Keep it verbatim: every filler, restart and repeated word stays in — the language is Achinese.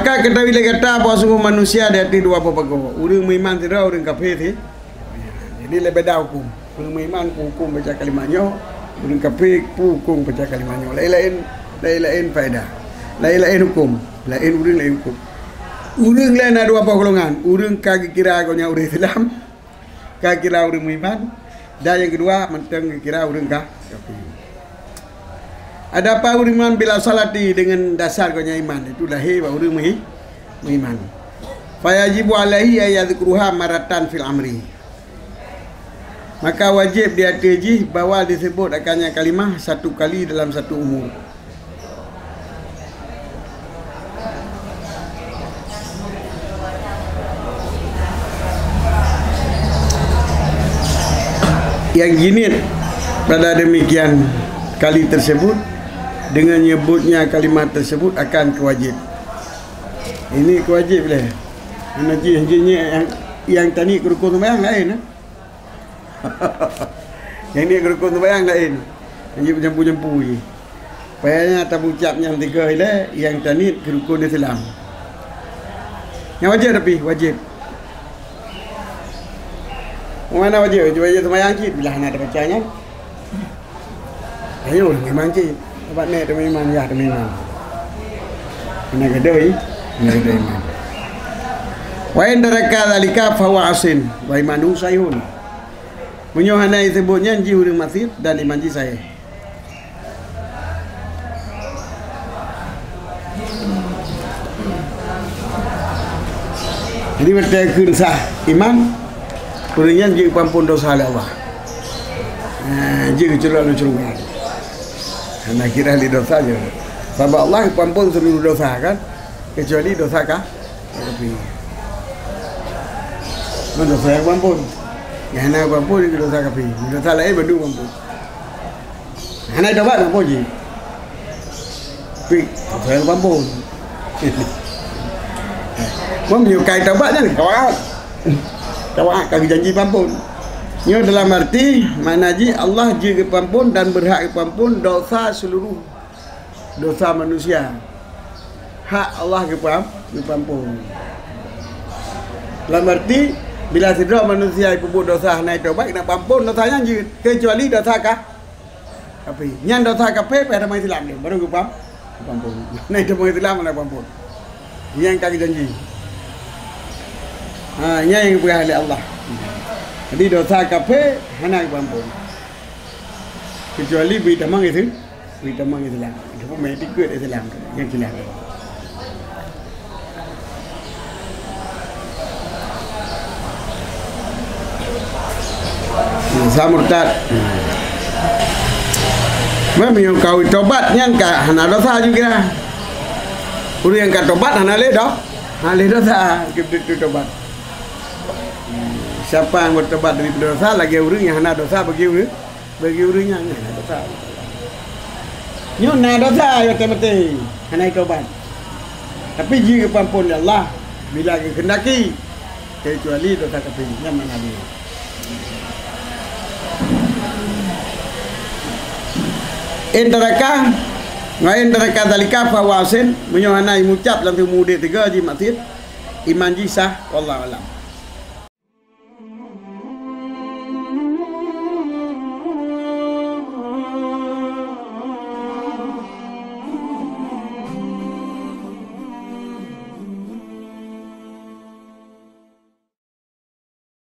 Ka geutawi lé gata bahwa sunggoh manusia di ateueh dua boh bagoe, ureuëng meuiman sidroe, ureuëng kafé si. Jadi, lé beda huköm. Ureuëng meuiman peuhuköm baca kalimat nyoe, ureuëng kafé peuhuköm baca kalimat nyoe. Laén-laén, laén-laén faedah. Laén-laén huköm. Laén ureuëng, laén huköm. Ureuëng laén na dua boh golongan. Ureuëng ka geukira gobnyan ureuëng Islam, ka kira ureuëng meuiman, dan nyang keudua mantong geukira ureuëng ka-, kafé. Adapun ureuëng iman bila salati, deungon dasar gobnyan iman, itu lahé bak ureuëng meuhi-, meuiman. Fayajibu alaihi an yadzkuruha marratan fil amri. Maka wajéb di ateueh jih bahwa disebut akan nyan kalimah satu kali dalam satu umur. Yang jinit pada demikian kali tersebut, dengan nyebutnya kalimat tersebut akan kewajib. Ini kewajib leh. Hana jih, jih nyang, nyang tani keu rukun sembahyang laén, eh? Nyang niet keu rukun sembahyang laén. Nyang jampu-jampu jih. Payah nyan tabucab nyang tiga ilée nyang taniet keu rukun Islam. Nyang wajéb tapi, wajéb. Mana wajéb? Wajéb sembahyang cit, bila hana tabaca nyan. Ayo, ureuëng iman cit. Sabab nèk teuma iman, yah teuma iman. Hana gadôh, hana gadôh iman. Wa in taraka dzalika fahuwa asin, wa imanuhu sahihun. Meunyoe hana jiseubut nyan, jih ureuëng maksiet dan iman jih sahih. Jadi, watée kheun sah iman, ureuëng nyan jeuet geupampon desya lé Allah. Ha, jeuet geucalon lé syeuruga. Hana kira ahli desya jih. Sabab Allah geupampon seuluruh desya, kan? Keucuali desya ka-, kafé. Nyan desya nyang geupampon. Nyang hana geupampon, nyan desya kafé. Desya laén bandum geupampon. Hana tobat, geupampon jih. Tapi, desya nyang geupampon. Meunyoe ka tobat nyan, tobat. Tobat ka geujanji pampon. Nyoe dalam arti, makna jih Allah jeuet geupampon dan beurhak geupampon desya seuluruh desya manusia. Hak Allah geupam-, geupampon. Lam arti, bila sidroe manusia jipeubuet desya hana jitobat, keuneuk pampon desya nyan jeuet, keucuali desya ka-, kafé. Nyan desya kafé, payah tamong Islam lé, baru geupam-, geupampon. Hana tamong Islam, hana pampon. Nyan ka geujanji. Ha, nyan nyang geupeugah lé Allah. Jadi, desya kafé hana geupampon. Keucuali bri tamong Islam. Bri tamong Islam. Itu pun main tikot Islam tu. Yang Islam tu. Desya murtad. Meunyoe ka tobat nyan ka hana desya juga. Ureuëng nyang ka tobat hana lé doh-, hana lé desya, keu tobat. Siapa yang bertobat dari desya lagée ureuëng nyang hana desya bagi ureuëng Bagi ureuëng nyan, nyan na desya. Nyoe na desya, ya teumaté, hana tobat. Tapi jeuet geupampon lé Allah bila geukeundaki, keucuali desya kafé, nyan makna jih. In taraka, wa in taraka dzalika fahuwa asin, meunyoe hana jimucab lam teumeuudeb tiga jih maksiet, iman jih sah, wallahu alam.